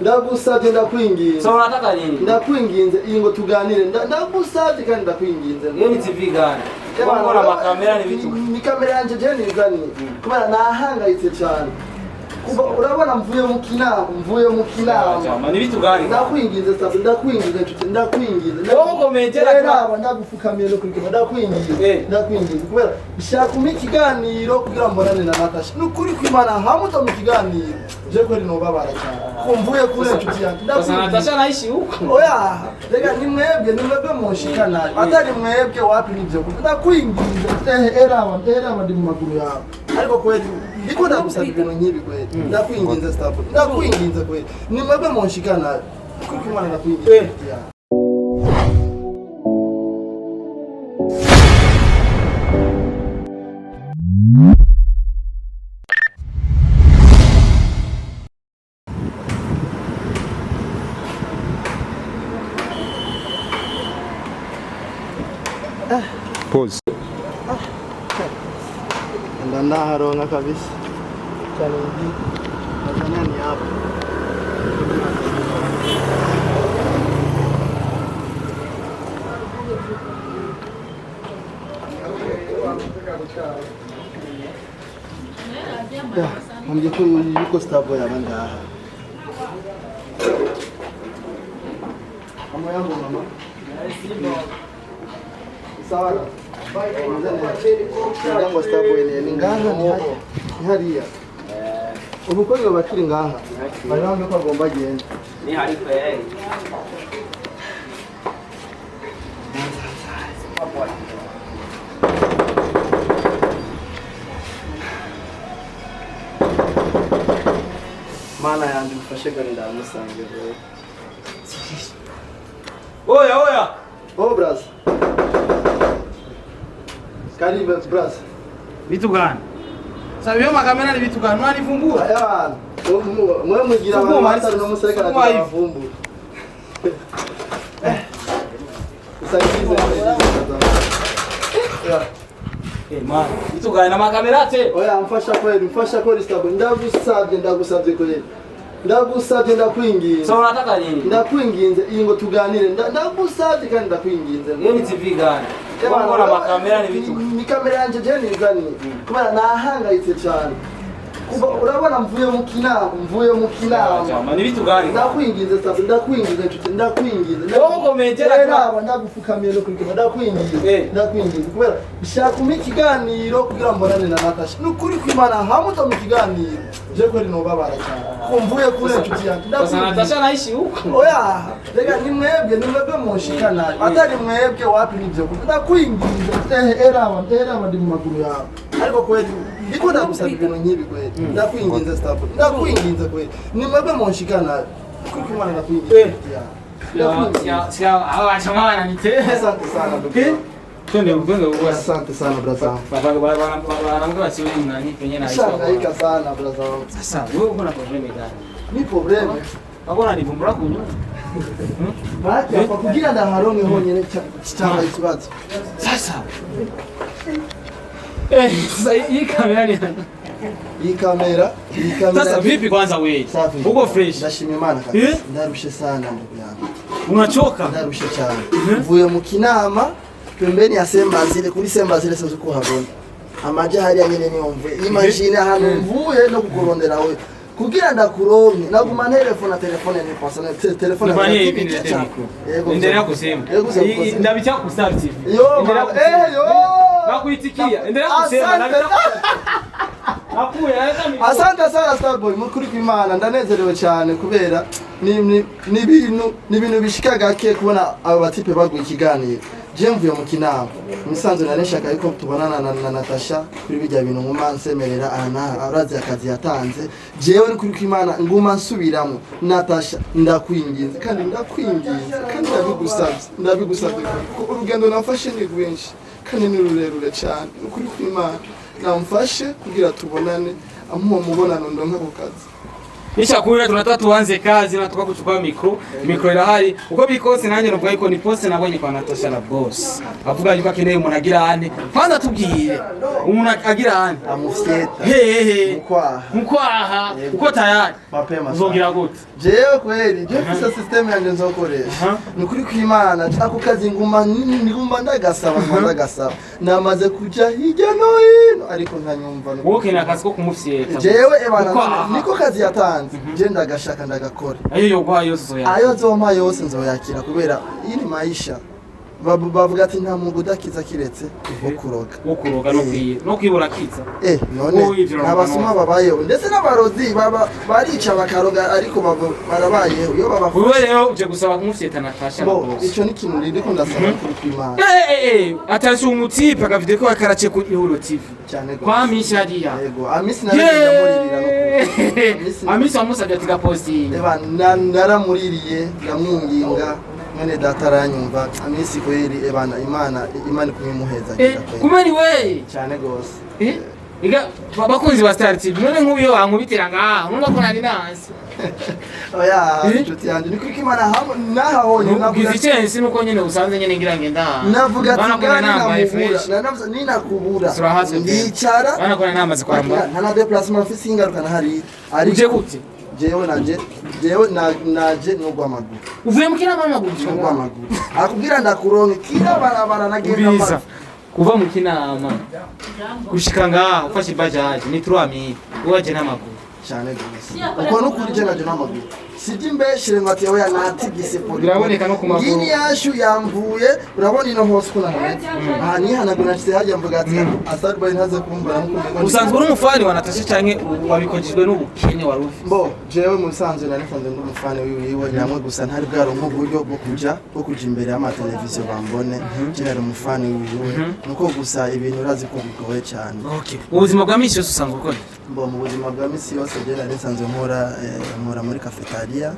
Ndagusabye, ndakwinginze. So unataka nini? Ndakwinginze, iyi ngo tuganire. Ndagusabye kandi ndakwinginze. Hiyo ni TV gani? Mbona makamera ni vitu? Ni kamera yanje je nizaniye kubera nahangayitse cyane. Kuva urabona mvuye mu kinama, mvuye mu kinama. Chama, ni vitu gani? Ndakwinginze sasa, ndakwinginze nshuti, ndakwinginze. Wowe ukomeje. Raba, ndagupfukamiye no kurikoma, ndakwinginze. Ndakwinginze kubera nshaka umpa ikiganiro kugira mbonane na Natasha. Ni ukuri kw'Imana, hamwe mu kiganiro je kweli nobabara cyane ko mvuye kure, nshuti yanjye. Sasa Ndakwinginze. Natasha anaishi huko. Oya, reka ni mwebwe, ni mwebwe munshikana, atari mwebwe wapi nivyo. Ndakwinginze, eraba, eraba, ndi mu maguru yawe, ariko kweli ndiko ndagusaba ibintu nk'ibi kweli. Ndakwinginze Starboy, ndakwinginze kweli, ni mwebwe munshikana kuko Imana, ndakwinginze nshuti yanjye. Pause. Ndaharonka kabisa cyane, ndi Tanzania ni hapa. Ya, ambye ko yuko Starboy aba ngaha. Mama yangu, mama. Sawa. Ngo Starboy ni ngaha, ni hariya. Ni hariya. Ubu ko bakiri ngaha. Bari bambwiye ko agomba agenda. Ni hali kweli. Mana yanjye umfashe gari ndamusange rero. Oya, oya. Oh, braz. Karibu braz. Vitu gani? Sasa hiyo makamera ni vitu gani? Unanifumbua? Aya, mwe mugira Fungua, abantu Marisa. batari no musereka Fungua hivi. na Eh. Usaidize. Ya. Eh, man. Vitu gani na makamera te? Oya, mfasha kweli, mfasha kweli Starboy. Ndagusabye, ndagusabye kweli. Ndagusabye, ndakwinginze. So unataka nini? Ndakwinginze, iyi ngo tuganire. Ndagusabye kandi ndakwinginze. Hiyo ni TV gani? Mbona makamera ni vitu? Ni kamera yanje je nizaniye kubera nahangayitse cyane. Kuva urabona mvuye mu kinama, mvuye mu kinama. Chama, ni vitu gani? Ndakwinginze sasa, ndakwinginze nshuti, ndakwinginze. Wowe ukomeje. Raba, ndagupfukamiye no kurikoma, ndakwinginze. Ndakwinginze kubera nshaka umpa ikiganiro kugira mbonane na Natasha. Ni ukuri kw'Imana, hamwe mu kiganiro je kweli nobabara cyane ko mvuye kure, nshuti yanjye. Sasa Ndakwinginze. Natasha anaishi huko. Oya, reka ni mwebwe, ni mwebwe munshikana, atari mwebwe wapi nivyo. Ndakwinginze, eraba, eraba, ndi mu maguru yawe, ariko kweli ndiko ndagusaba ibintu nk'ibi kweli. Ndakwinginze Starboy, ndakwinginze kweli, ni mwebwe munshikana kuko Imana, ndakwinginze nshuti yanjye. Ndakwinginze. Sia sia hawa jamaa wananite. Asante sana ndugu yangu. Twende, twende huko. Asante sana brother wangu. Baba basi wewe nani penye na Shangaika sana brother wangu. Sasa wewe uko na problème gani? Ni problème. Wako unanivumbura kunyuma. Maana hapa kugira ndaharonke honyene cyangwa ikibazo. Sasa. Sasa hii kamera ni Iyi kamera, iyi kamera. Sasa vipi kwanza wewe? Safi. Uko fresh? Ndashima Imana kabisa. Eh? Ndarushe sana ndugu yangu. Unachoka? Ndarushe cyane. Mvuye mu kinama pembeni ya Sembazile, kuri Sembazile sinzi uko uhabona. Amaja hariya nyene niyo mvuye. Imagine ahantu mvuye no kukurondera wewe. Kugira ndakuronke naguma telefone, telefone ni personnel, telefone. Nifanyie hivi, niletee micro. Yego. Endelea kusema. Yego, sema. Ndabicha ku Star TV. Yo, Endelea mama. kusema. Eh, yo. Nakuitikia. Endelea kusema. Asante. Nakuya, leta micro. Asante sana Starboy, mukuri kw'Imana ndanezerewe cyane kubera ni ibintu bishika gake kubona abo batipe baguha ikiganiro. Je mvuye mu kinama imisanzu, nari nshaka yuko tubonana na Natasha kuri bijya bintu nguma nsemerera aha n'aha, urazi akazi yatanze. Jewe ni kuri kw'Imana nguma nsubiramo. Natasha, ndakwinginze kandi ndakwinginze kandi ndabigusabye, ndabigusabye kuko urugendo nafashe ni rwinshi kandi ni rurerure cyane. Ni ukuri kw'Imana, namfashe kugira tubonane, amuha mubonano ndonka ku kazi. Nishakurira tunataka tuanze kazi na tuka kuchukua micro. Micro irahari. Uko bikose nanjye novuga yuko ni post nabonye kwa Natasha la boss. Avuga yuko akeneye umuntu agira ane. Kwanza tubwire. Umuntu agira ane. Amufyeta. Hehe. Mukwaha. Mukwaha. Yego. Uko tayari. Mapema sana. Uzogira gute? Jewe kweli je mfise system yanje nzokoresha. Aha. Ni ukuri kw'Imana ako kazi nguma nguma ndagasaba, nguma ndagasaba, namaze kuja hirya no hino ariko ntanyumva. Wowe ukeneye akazi ko kumufyeta. Jewe ebana, Mukwaha. niko kazi yatanze, je ndagashaka ndagakora. Ayo yoguha yose uzoyakira. Ayo zompa yose nzoyakira kubera iyi ni maisha. Bavuga ati nta mwuga udakiza kiretse wo kuroga. Wo kuroga no kwiba. No kwibura kiza. None Wowe ivyo abasuma babayeho ndetse n'abarozi baba barica bakaroga ariko barabayeho iyo babafashe. Wewe rero uje gusaba kumufyeta Natasha la Bo boss. ico ni ikintu riri ndasaba kuri kw'Imana. Atashe umutipe akavideo ko karace ku Ihuro TV. Cyane gose. Kwa Amisi hariya. Yego, Amisi naragenda muririra no Amisi. Amisi wamusabye ati gapostinga. Eba naramuririye ndamwinginga, mwene data aranyumva. Amisi kweli ebana, Imana kumwimuheza kweli. Kumeni we. Cyane gose. Iga bakunzi ba Star TV none nk'ubu iyo bankubitira ngaha urumva ko nari nansi. Oya, Eh? inshuti yanjye, ni kuko Imana hamwe naha honyine Ugize navuga icyensi nuko nyene usanze nyene ngira ngenda aha. Navuga ati Bana ko nari ngani nambaye namubura fresh. Ninakubura Turahatswe pe. ndicara. Bana ko nari namaze kwambara. Nta na déplacement mfise ingaruka na hariya Uje ariko gute? Jewe naje, jewe naje n'urw'amaguru. Uvuye mu kinama n'amaguru? N'urw'amaguru akubwira ndakuronke kila barabara nagenda. Ubiza. Mpaka. Kuva mu kinama gushika ngaha ufashe bajaji ni 3000 waje n'amaguru. Cyane gose, uko nukuri je naje n'amaguru, sibyo imbeshere ngo ati oya natigise poli. Biraboneka no ku maguru. Ngini yashu yamvuye, urabona ino hose ukuntu hameze aha nihanagura nashyize hajya mvuga ati asarwaye ntaze kumbura nkuko mbibona. Usanzwe uri umufani wa Natasha canke wabikojejwe n'ubukene wari ufise? Mbo jewe mu bisanzwe nari nsanzwe ndi umufani wiwe namwe, gusa ntari bwaronka uburyo bwo kuja imbere y'amateleviziyo bambone. Je nari umufani wiwe, nuko gusa ibintu urazi ko bigoye cyane. Okay, ubuzima bwa misi yose usanzwe ukora iki? Mbo mu buzima bwa misi yose je nari nsanzwe nkora muri cafetaria,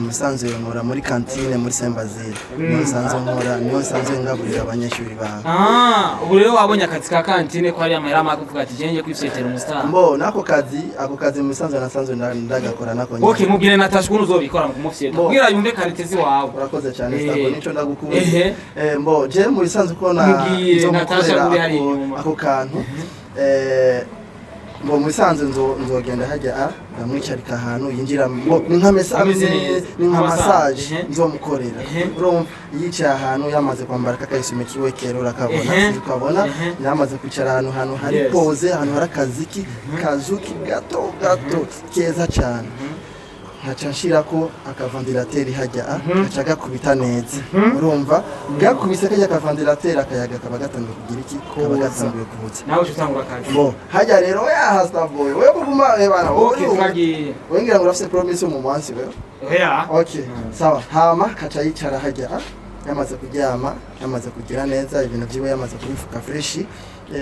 mu bisanzwe nkora muri cantine muri Saint Basile, niho nsanzwe nkora, niho nsanzwe ngaburira abanyeshuri bawe. Ah, ubu rero wabonye akazi ka cantine ko hari amahera make uvuga ati je ngiye kwifyetera umustar. Mbo nako kazi, ako kazi mu bisanzwe nasanzwe ndagakora nako nyene. Okay, mubwire Natasha ukuntu uzobikora mu kumufyeta Mbo. kugira yumve qualité ziwawe. Urakoze cyane. Stabwo nico ndagukunda. Mbo je mu bisanzwe ko na Mubwire nzomukorera Natasha kuri hariya inyuma. Ako kantu, mbo mu bisanzwe nzogenda hajya a ndamwicarika ahantu yinjira, mbo ni nka Ameze neza. ni nka Massage, massage nzomukorera. Urumva yicaye ahantu yamaze kwambara kakayisume kiwe kera urakabona, sinzi ukabona. Yamaze kwicara ahantu hari pose, ahantu hari akaziki kazuki gato gato keza cyane, nkaca nshirako akaventilateur hajya a gaca gakubita neza. Urumva gakubise kajya akaventilateur, akayaga kaba gatangiye kugira iki, kaba Kuza. gatangiye kuza. Nawe uca utangura akazi. Bo hajya rero ya hasta boy wewe kuguma bana wowe. Okay, twagiye. Wewe ngira ngo urafise promise mu munsi wewe. Oya. Okay, sawa. Hama kaca yicara hajya a yamaze kuryama, yamaze kugira neza ibintu byiwe, yamaze kubifuka fresh.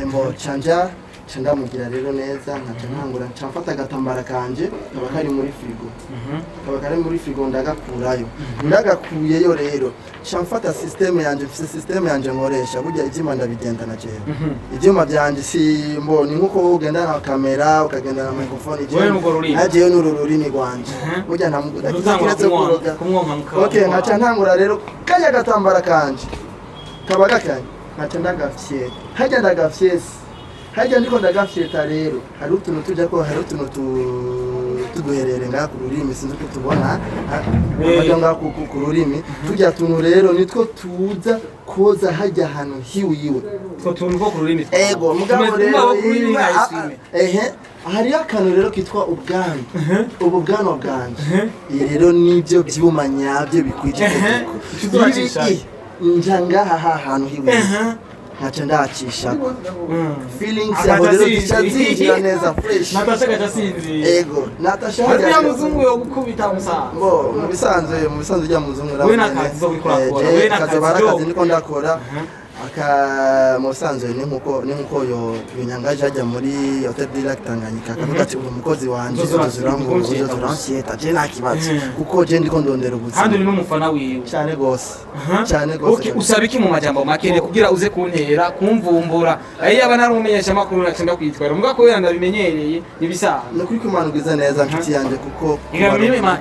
Mbo canja ca ndamugira rero neza, nkaca ntangura nca mfata agatambara kanje kaba kari muri frigo, kaba kari muri frigo, ndagakurayo. Ndagakuyeyo rero nca mfata système yanje, mfise système yanje nkoresha. Burya ivyuma ndabigendana jewe, ivyuma vyanje si mbo ni nkuko wowe ugendana na kamera, ukagendana na microphone. Wewe n'urwo rurimi. Najewe n'uru rurimi rwanje. Burya nta Utangura kiretse kuroga. kumwonka mukaba. Okay, nkaca ntangura rero kajya gatambara kanje kaba gakanye, nkaca ndagafyeta hajya, ndagafyesa hajya, ndiko ndagafyeta rero hari utuntu tujya ko hari utuntu tuduherere ngaha ku rurimi, sinzi uko tubona amajya ngaha ku rurimi, tujya tuntu rero nitwo tuza koza hajya ahantu hiwiwe. Utwo tuntu two ku rurimi. Ego mugabo Tumeze rero nk'abo ku rurimi nka eswime. Ehe, hariyo akantu rero kitwa ubwanwa, ubu bwanwa bwanje. Iyi rero nibyo byuma nyabyo bikwije itegeko. Icyo uracisha. Ibi nja ngaha ha hantu hiwe nkaca ndacishako feelings Akaca yaho rero asinzira. zica zinjira neza fresh. Natasha agaca asinzira. Ego, Natasha Ariko hajya ya muzungu yo gukubita musaza. Bo mu bisanzwe ujya muzungu We n'akazi zo uriko urakora, we n'akazi kazoba ari jo. akazi ndiko ndakora. Aka mu busanzwe ni nkuko yo nyangaje ajya muri Hotel du Lac Tanganyika, akavuga ati: "Uri umukozi wanje, Uzoza uzoza uransyeta." Je nta kibazo, kuko je ndiko ndondera ubuzima. Kandi uri n'umufana wiwe. Cyane gose, cyane gose. Okay, usaba iki mu majambo make rero kugira uze kuntera kumvumbura? Ayo yaba nari umumenyesha makuru naca kwitwara, mbwa kubera ndabimenyereye nibisanzwe. Ni ukuri ko Imana ugwiza neza, nshuti yanjye, kuko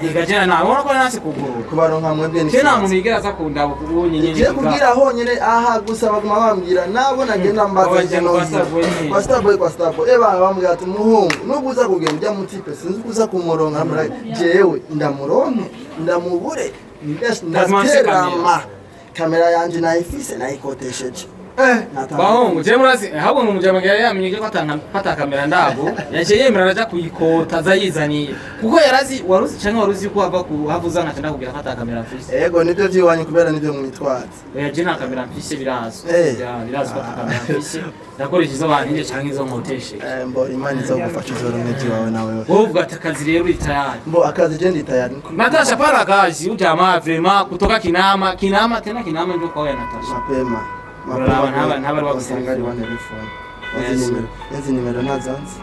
Igajana nawe ubona ko nase kugurura. Kubaronka mwebwe ni Je nta muntu yigera aza kundaba kubonye nyene. Je kubwira honyine aha gusa, baguma bambwira nabo nagenda mbaza Babajyana hirya no kwa hino. Starboy nyene. Kwa Starboy, kwa Starboy, eba bambwira ati: "Muhungu, nubwo uza kugenda ujya mu type, sinzi uko uza kumuronka." Namubwira, jewe ndamuronke ndamubure, Lazima mfise. ndaterama kamera yanje, nayifise, nayikotesheje. Bahungu, je murazi ahubwo ngo umujama yari yamenye ko ata kamera ndabo, yaciye yemera araja kuyikota, aza yizaniye kuko yarazi. Waruzi canke waruzi ko hava ku havuza nkaca ndakubwira ko ata kamera mfise? Ego, nibyo by'iwanyu, kubera nibyo mwitwaza. Oya, je nta kamera mfise, birazwi. Ya, birazwi ko ata kamera mfise, ndakoresha izo bantije canke izo nkotesheje. Mbo Imana izogufasha, uzoronke iby'iwawe nawe. Wowe uvuga ati akazi rero uri tayari? Mbo akazi je ndi tayari. Natasha para kazi ujamaa vraiment kutoka Kinama. Kinama tena, Kinama ndio kwao ya Natasha. Mapema. Uraraba ntaba ari Usanga ari wa telefone. Yes. Izi nimero ntazo nzi.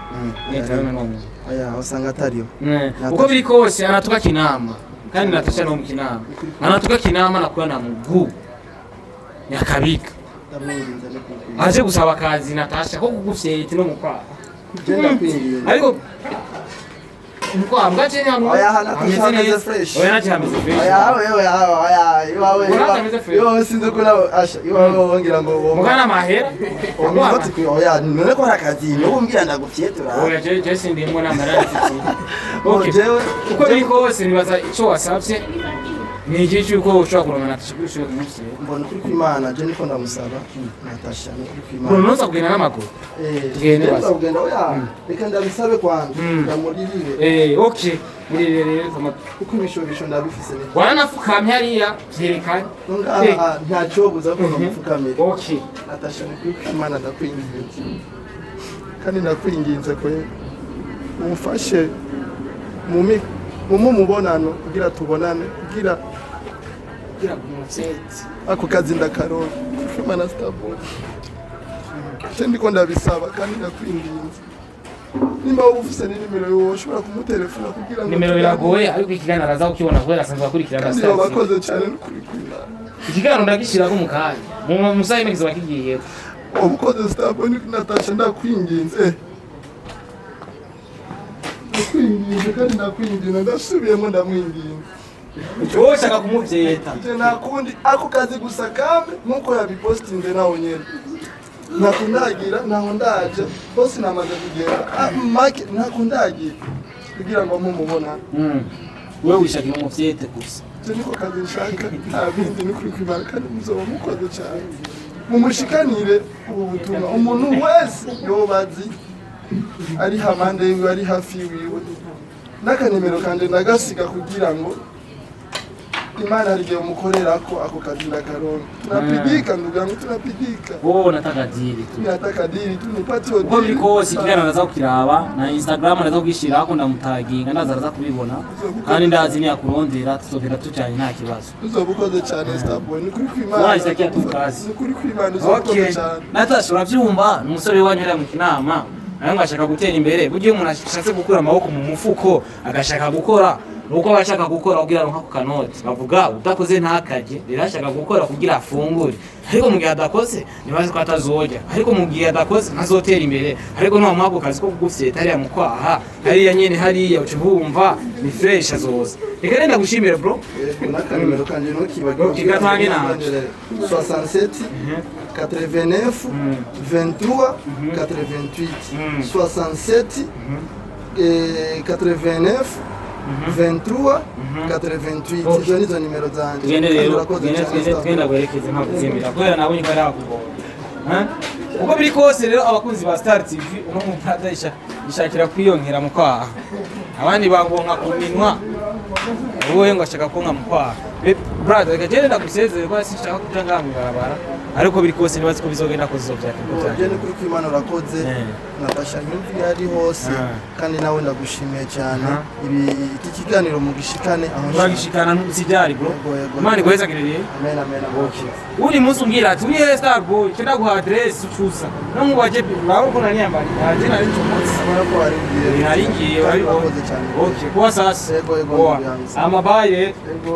Nitaona none. Oya, usanga atariyo. Uko biri kose anatoka Kinama, kandi Natasha no mu Kinama, anatoka Kinama nakuwa na mguu Nyakabika. Ndamwinginze, no kukwinginze. Aje gusaba akazi Natasha ko kugufyeta no mukwaha. Je ndakwinginze. Ariko mukwaha mbwa nyamwe. Oya, Natasha ameze fresh. Oya, Natasha ameze fresh. Oya, oya, oya, oya, iwawe. Ubona atameze fresh? Iwawe sinzi ko nawe asha iwawe wongera ngo Mugana mahera. Ominoti kwi oya, none ko hari akazi nubu mbwira ndagufyetura. Oya, je sindimwo namara mfite. Okay. Jewe Uko biri kose nibaza ico wasavye ni iki, cyuko ushobora kuronka Natasha kuri ushobora kumufyeta. Mbona ukuri kw'Imana, je niko ndamusaba Natasha, ni ukuri kw'Imana. Unoza kugenda n'amaguru. Tugende basi. Kugenda oya, reka ndabisabe kwanza, ndamuririre. Okay, muri rero tama Kuko ibishobisho ndabifise ni waranafukamye hariya vyerekanye. Ngaha ntacyobuza ko namupfukamira. Natasha, ni ukuri kw'Imana, ndakwinginze kandi ndakwinginze kwe umufashe mu mubonano kugira tubonane, kugira Kugira kumufyete. Ako kazi ndakaronka kw'Imana. Starboy, je ndiko ndabisaba kandi ndakwinginze, nimba wowe ufise n'inimero yiwe ushobora kumutelefona kugira ngo Nimero biragoye, ariko ikiganiro araza kukibona kubera asanzwe akurikirana Kandi Star. bakoze cyane n'ukuri kw'Imana. Ikiganiro ndagishirako mu kanya, mu musaha imwe kizoba kigiye. Ubukoze, Starboy. Natasha, ndakwinginze, ndakwinginze kandi ndakwinginze, ndasubiyemo, ndamwinginze. Wowe ushaka kumuvyeta. Je nta kundi, ako kazi gusa kambe nkuko yabipostinze nawe nyene, ntakundagira, ntaho ndaje bose namaze kugenda. Make ntakundagira kugira ngo mumubona. Wewe wishakira umuvyete gusa. Je niko kazi nshaka, nta bindi, ni kuri kw'Imana, kandi muzoba mukoze cyane mumushikanire ubu butumwa. Umuntu wese yoba azi ari hamande yiwe, ari hafi yiwe, n'akanimero kanje ndagasiga kugira ngo Imana hari igihe umukorerako ako kazi ndakaronka. Tunapigika, ndugu yangu, tunapigika. Wowe unataka dili tu. Nataka dili tu, nipatie Uko biri dili. kose ikiganiro araza kukiraba, na Instagram araza kugishirako, ndamutaginga, ndaza araza kubibona, kandi ndazi niyakurondera tuzogenda tujanye, nta kibazo. Uzoba ukoze cyane, Starboy, ni kuri kw'Imana. Wajitakia tu kazi. Ni kuri kw'Imana, uzoba ukoze cyane. Natasha, uravyumva, ni umusore wanyu hariya mu Kinama, nawe ngo ashaka gutera imbere. Burya iyo umuntu ashatse gukura amaboko mu mufuko agashaka gukora, nuko aba ashaka gukora kugira aronke ako kanoti. Bavuga udakoze ntakarye. Rero ashaka gukora kugira afungure, ariko mu gihe adakoze ntibazi ko atazorya, ariko mu gihe adakoze ntazotera imbere. Ariko ntamuha ako kazi ko kugufyeta hariya mu kwaha hariya nyene hariya, uca ubumva ni fresh, azoza. Reka renda gushimire, bro. Yego, n'akanimero kanje ntukibagire. Okay, gatange nanje. 67 89 23 88, 67 89 23 88. Okay. Izo nizo nimero zanje. Tugende Kandi rero. urakoze Tugende. cyane, Tugende. Starboy. Tugenda guherekeze, ntabwo uzemera kubera nabonye ko ari akugora. Uko biri kose rero, abakunzi ba Star TV, uno mubrada yishakira kwiyongera mu kwaha, abandi bagonka ku minwa, wowe ngo ashaka konka mu kwaha. Brother, reka jene ndagusezere ko sinshaka kuja ngaha mw'ibarabara, ariko biri kose nibazi ko bizogenda ko zizovyaka uko Je vyagenda. ni kuri kwimana urakoze. Natasha nyumvi iyo ari hose, kandi nawe ndagushimiye cyane. Ibi iki kiganiro mugishikane aho nshaka. Uragishikana, ntusijari bro. Yego, yego. Imana iguhezagire rero. Amen, amen, amen. Uri munsi umbwira ati uri he, star boy, cyo ndaguha adresse ucuza no nkubaje uraho ukuntu niyambariye aje nari ncomotse. Urabona ko wari ugiye. Nari ngiye. Kandi Urabibona. urakoze cyane. Okay, kuwa sasa. Yego, yego, Poa. ndugu yangu. Amabaye. Yego.